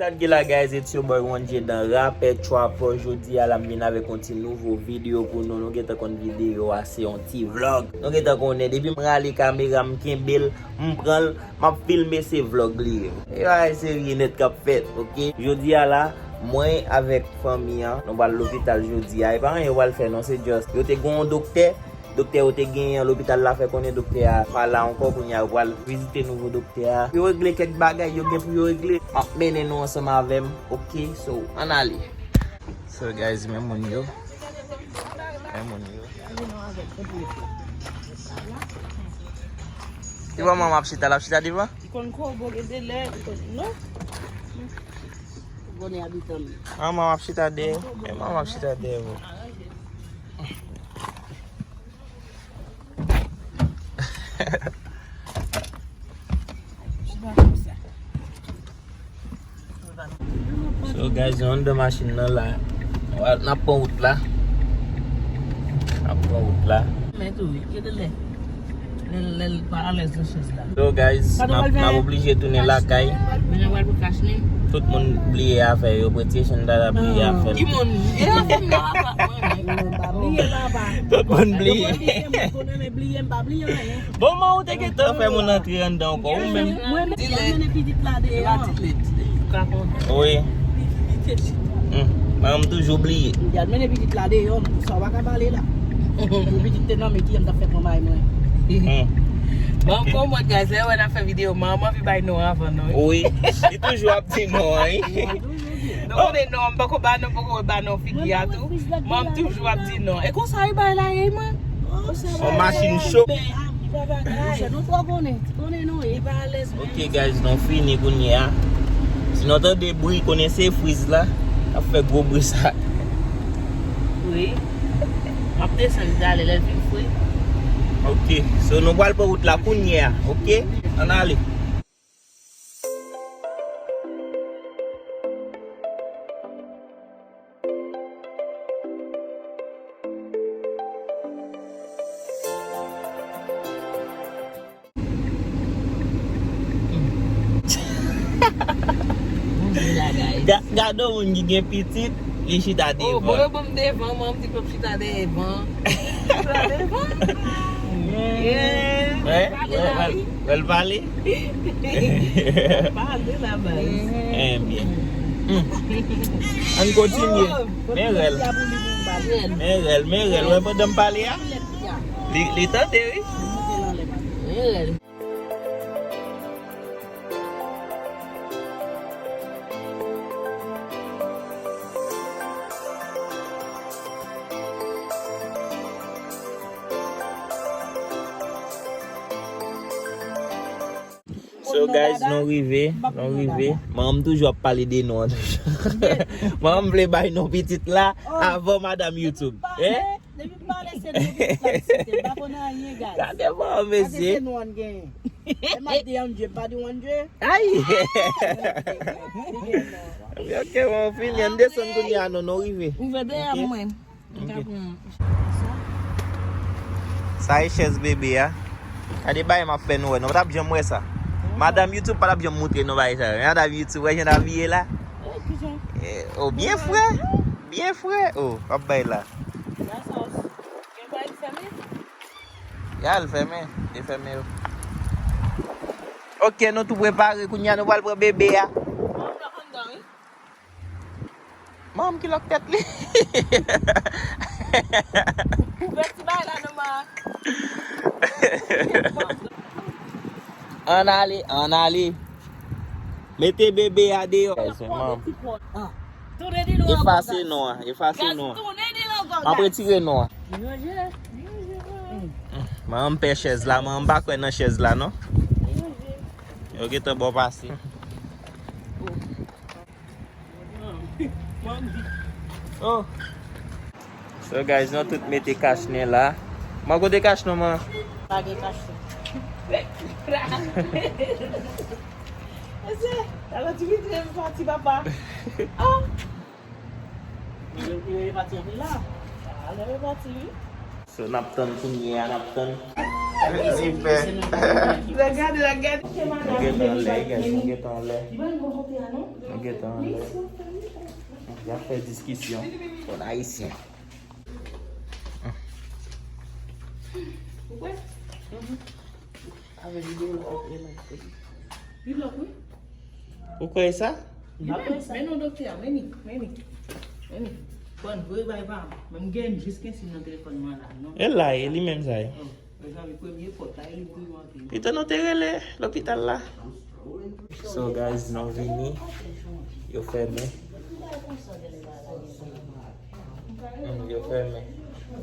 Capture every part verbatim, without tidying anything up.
Sa k gen la, guys, it's your boy One J dan Rapè Trapper. Jodi a la, m vin avèk yon ti nouvo videyo pou nou. Nou gentan konn videyo a se yon ti vlog. Nou gentan konnen, depi m rale kamera, m kenbe l, m pran l, m ap filme, se vlog li ye. E bagay serye nèt k ap fèt, oke? Jodi a la, mwen avèk fanmi an, nou pral lopital jodi a. E pa anyen yo pral fè non, se just, yo te gen yon doktè, doktè yo te genyen an lopital la fè konnen doktè a pa la ankò, kounye a yo pral vizite nouvo doktè a. Yo regle kèk bagay yo gen pou yo regle. M ap mennen nou ansanm avè m, oke? So, ann ale. So, guys, men moun yo. Men moun yo. Devan manman ap chita, l ap chita devan? Li konn kobo gen de lè, li konn, non? Konnen abitan li. Manman ap chita dèyè. Men manman ap chita dèyè, bro. So, guys, nou anndan machin nan la. N ap pran wout la. N ap pran wout la. Men tou, wi, gen de lè. Lè, lè l pa alèz nan chèz la. So, guys, n ap, n ap oblije tounen lakay. Men nou pral pou kach li. Tout moun bliye afè yo, Preti Echèn ta bliye afè l. Ki moun? E afè m nan papa. Tout moun bliye. Bon, man, ou te gentan fè moun antre anndan ankò, ou menm. Mwen menm, mwen mennen pitit la deyò. Wi. Hmm. Manman m toujou bliye. Mwen mennen pitit la deyò, sa w pa ka pale la. Pou pitit te nan men kiyè m t ap fè pran bay mwen. Hmm. Bon, kòm mwen, guys, lè wè n ap fè videyo, manman anvi bay non avan non. Wi. Li toujou ap di non, wi. Nou konnen non, m poko ba non, poko ba non figi a tou. Manman m toujou ap di non. E konsa e bay la ye, mwen. On machin cho. Monchè, nou twò konnen. Konnen nou ye. Ok, guys, nou fini kounye a. Si nou tande bri, konnen se friz la k ap fè gwo bri sa. Wi. M ap desann li ale lè l fin fri. Ok, so nou pral pran wout la kounye a, ok? Ann ale. Ga-, gade yon moun ki gen pitit, li chita devan. Oh, bon, yo ban m devan, mwen, m di pèp chita devan. Chita devan. Yeah. Wè, wè, wè, wè l pale. Pale la, baz. Eh byen. Hmm. Ann kontinye. Oh, men rèl. Men rèl, men rèl. Wè pandan m pale a? Li, li tande, wi. Men rèl. So, guys, nou rive, nou rive. Manman m toujou ap pale de non an toujou. Manman m vle bay non pitit la avan madanm YouTube. Eh? Depi m pale se non pitit la m site, m pa konn anyen, guys. Gade manman, mesye. Paske se non an genyen. E m ap di Andjè, m pa di Andjè. Ay! Ok, bon, fini. Ann desann kounye a, non, nou rive. Ouvè dèyè mwen. Ok. Sa e chèz bebe a. Gade bagay m ap fè nou wè. Nou pa t ap janm wè sa. Madanm YouTube pa t ap janm montre nou bagay sa yo. Madanm YouTube, wè jan n abiye la. Eh, oh, byen fre. Byen fre. Oh, w ap bay la. Ya, l fèmen. Li fèmen yo. Ok, nou tou prepare. Kounye a, nou pral pran bebe a. Manman m ki lòk tèt li. Ouvè ti bagay la, non, ma. Ann ale, ann ale. Mete bebe a deyò. Efase non an, efase non an. M ap retire non an. Manman m pè chèz la, manman m pa kwè nan chèz la, non. Yo gentan ba w pase. Oh. So, guys, nou tout mete kach nen la. Man, kote kach nou, man? Pa gen kach nen. Mesye, talè ti vin pati, papa. Oh. Li, li pati anpil la. Talè pati, wi. So, n ap tann kounye a, n ap tann. Li pè. Lagad, lagad. Nou gentan anlè, guys, nou gentan anlè. Nou gentan anlè. Y ap fè diskisyon. Bon, ayisyen. Ou kwè? Avè videyo la, ok, e la. Li lòk, wi. Ou kwè sa? Li menm, men non, doktè a, men ni, men ni. Men ni. Bon, vre bay pa. Men m gen jis kensi nan telefòn mwen la, non. E la, e li menm sa ye. Oh, mezanmi, premye pòt la, e li pou yo antre. Pito nou te rele lopital la. So, guys, nou vini. Yo fèmen. Hmm, yo fèmen.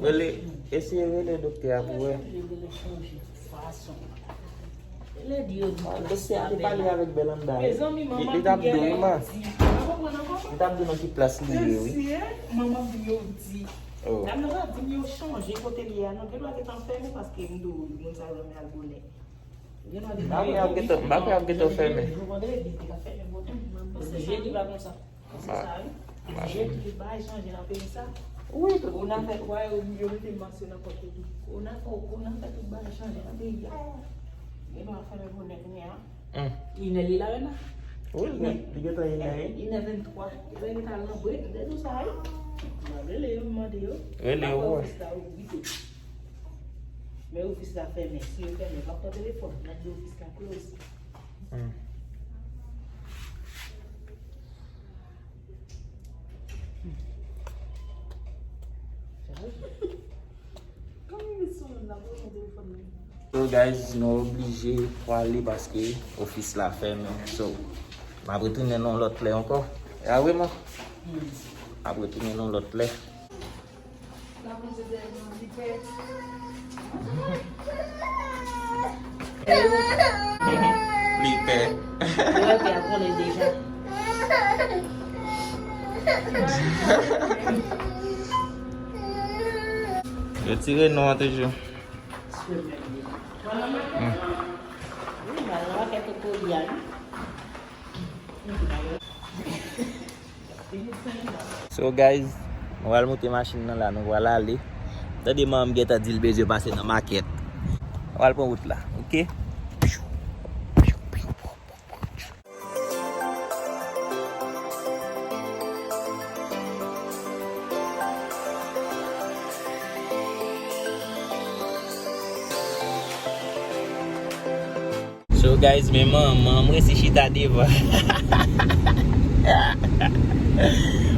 Rele, eseye rele doktè a pou wè. Doktè a te pale avèk Belanda. Li, li t ap di w, wi, man. Li t ap di w nan ki plas li ye, wi. Manman m yo di. Oh. Dam nan pa di m yo chanje kote li ye a, non, gen dwa gentan fèmen paske m di w, moun sa yo renmen al bonè. Gen dwa gentan fèmen. M pa kwè y ap gentan fèmen. Vandredi, te ka fèmen, bon, jedi pa konsa. Konsa, wi. Jedi, tout bagay chanje nan peyi sa. Wi, tout. Kowona fè, wè, yo, yo mete mask yo nan kò tout moun. Kowona fè, kowona fè tout bagay chanje nan peyi a. Gen dwa fèmen bonè kounye a. Hmm. Inè li la menm la. Wi, li gentan inè, wi. Inè venntwa. Li gentan al nan brek, m te di w sa, wi. M ap rele yo, m mande yo. Rele yo, wè. M pa kwè ofis la ouvri tou. Men ofis la fèmen. Si yo fèmen, m ap pran telefòn. M ap di ofis la close. Hmm. So, guys, nou oblije prale paske ofis la fèmen. So, m ap retounen nan lòt lè ankò. E a vre, man? M ap retounen nan lòt lè. Li pè. Yo, epi a konnen deja. Yo tire non an toujou. Hmm. Wi, mal nan pakèt kokoya, wi. So, guys, nou pral moute machin nan la, nou pral ale. Tande manman m gentan di l bezwen pase nan makèt. Nou pral pran wout la, oke? So, guys, men manman m resi chita devan.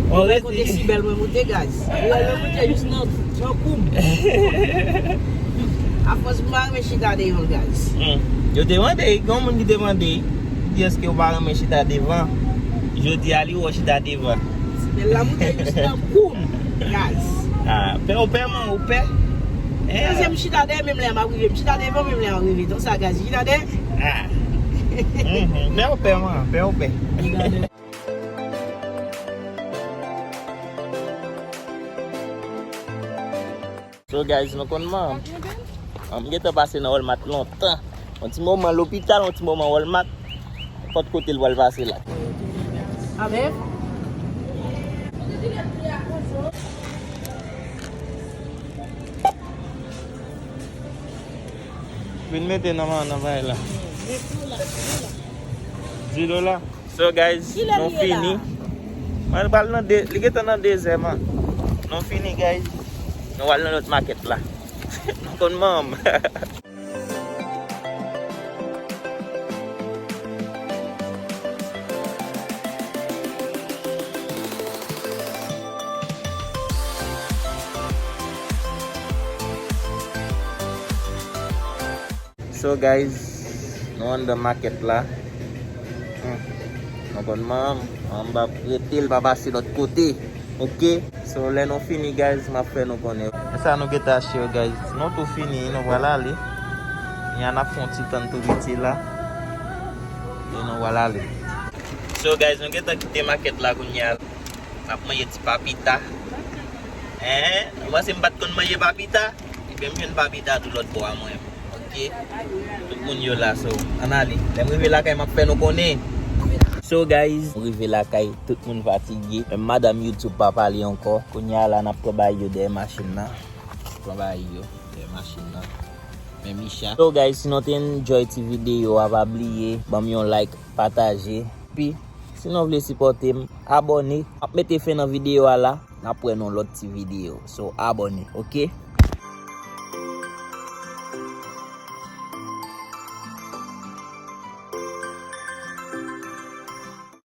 Mwen resi si bèl mwen moute, guys. Ou wè lè moute jis nan, nan kou m. Afòs m pa renmen chita devan, guys. Hmm. Yo te mande, gen yon moun ki te mande, di èske ou pa renmen chita devan. Jodi a li wè w chita devan. Si bèl la moute jis nan kou m, guys. Ah, pè ou pè, man, ou pè? Eh. Paske m chita dèyè, menm lè m ap rive. M chita devan, menm lè m ap rive. Donk sa, guys, chita dèyè. Ah. Mhm. Pè ou pè, man, pè ou pè. So, guys, nou konn manman m. Manman m gentan pase nan Walmart lontan. Yon ti moman lopital, yon ti moman Walmart. Nenpòt kote l pral pase la. Amen. Vin mete nan, nan bagay la. Di dola. So, guys, nou fini. Mwen pral nan de, li gentan nan dezè, man. Nou fini, guys. Nou al nan lòt makèt la. Nou konn manman m. So, guys, nou anndan makèt la. Hmm. Nou konn manman m, manman m p ap rete, l pa pase lòt kote. Oke? So, lè nou fini, guys, m ap fè nou konnen. E sa nou gentan achte yo, guys. Nou tou fini, nou pral ale. Kounye a n ap fè yon ti tann tou piti la. E nou pral ale. So, guys, nou gentan kite makèt la kounye a. N ap manje ti papita. Hein? Ou panse m pa t konn manje papita? Ebyen, m jwenn papita tou lòt bò a mwen. Oke? Tout moun yo la, so, ann ale. Lè m rive lakay, m ap fè nou konnen. So, guys, m rive lakay, tout moun fatige. Menm madanm YouTube pa pale ankò. Kounye a la, n ap pran bagay yo dèyè machin nan. Pran bagay yo dèyè machin nan. Men Micha. So guys, si nou te enjoy ti videyo a, pa bliye ban m yon like, pataje. Pi, si nou vle sipòte m, abòne. M ap mete fen nan videyo a la. N ap wè nan lòt ti videyo. So, abòne, oke?